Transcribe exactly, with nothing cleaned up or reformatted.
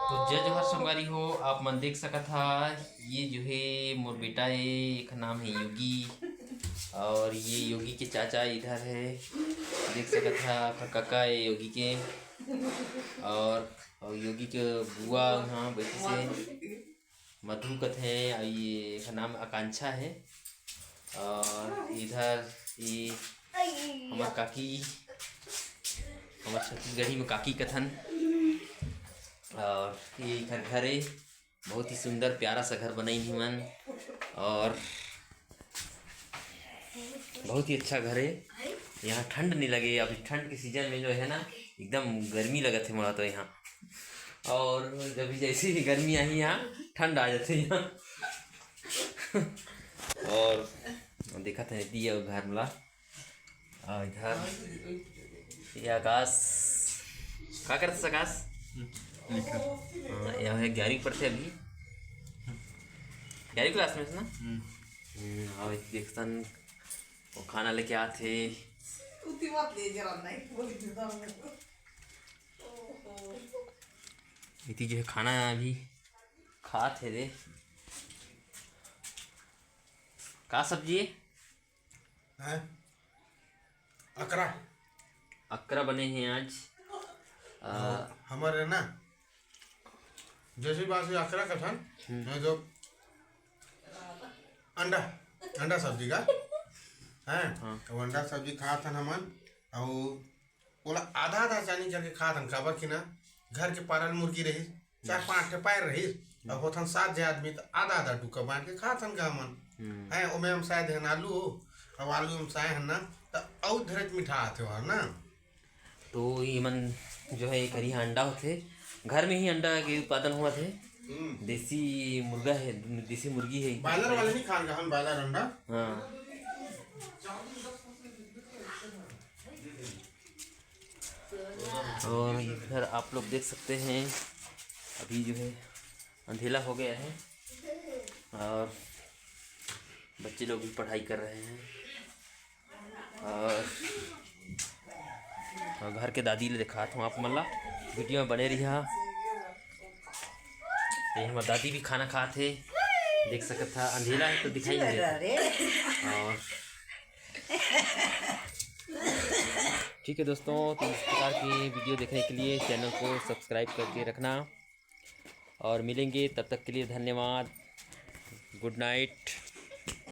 तो जय जोहार संगवारी हो, आप मन देख सकत हा, ये जो है मोर बेटा है, एक नाम है योगी, और ये योगी के चाचा इधर है, देख सकत हा, ओकर कका है योगी के, और, और योगी के बुआ यहाँ बैठी से मधु कथे, और ये एकर नाम आकांक्षा है, और इधर ये हमर काकी, हमर छत्तीसगढ़ी में काकी कथन, और ये एकर घर है, बहुत ही सुंदर प्यारा सा घर बनाइन हे मन, और बहुत ही अच्छा घर है। यहाँ ठंड नहीं लगे, अभी ठंड के सीजन में जो है ना, एकदम गर्मी लगत है मोला तो यहाँ। और जब भी जैसे ही गर्मी आही, यहाँ ठंड आ जाते यहाँ। और देखत है दिया घर ला, और इधर ये आकाश, का करत आकाश? लिखत। हाँ, यह है ग्यारहवीं पढ़ते अभी, ग्यारहवीं क्लास में है ना? हम्म। हम्म, और देखतन वो खाना लेके आथे। उती मत ले जरा, नहीं बोल देता हूँ। ओहो। इति जो है खाना अभी खात हे रे। का सब्जी है? हैं? अकरा। अकरा बने हैं आज। आ, हाँ, हमर है ना, जैसे बात हुई अकरा कथन, हम्म। नहीं तो अंडा, अंडा सब्जी का, हैं? हाँ। तो अंडा सब्जी खात हन हमन, अउ ओला आधा आधा चानी करके खात हन, काबर कि ना घर के पालल मुर्गी रहिस, चार पांच ठे पायल रहिस, अब होथन सात झे आदमी, त आधा आधा टुकड़ा बांट के खात हन गा हमन। हम्म। हैं, ओमे हम साए हन आलू, अब आलू हम साए हन ना, त अउ धरेच मिठा आथे ओहर ना। तो ये मन जो है, एक हरी अंडा होथे, घर में ही अंडा के उत्पादन हुआ थे। हम्म। देसी मुर्गा है, देसी मुर्गी है। बॉयलर वाले नहीं खान का हम, बॉयलर अंडा। हाँ। और इधर आप लोग देख सकते हैं, अभी जो है अंधेला हो गया है और बच्चे लोग भी पढ़ाई कर रहे हैं। और, और घर के दादी ले दिखात हूँ आप मन ला, वीडियो में बने रहिहा। ये हमर दादी भी खाना खात हे, देख सकत हा, अंधेला है तो दिखाई नहीं देता। और ठीक है दोस्तों, तो इस प्रकार की वीडियो देखने के लिए चैनल को सब्सक्राइब करके रखना और मिलेंगे, तब तक के लिए धन्यवाद, गुड नाइट।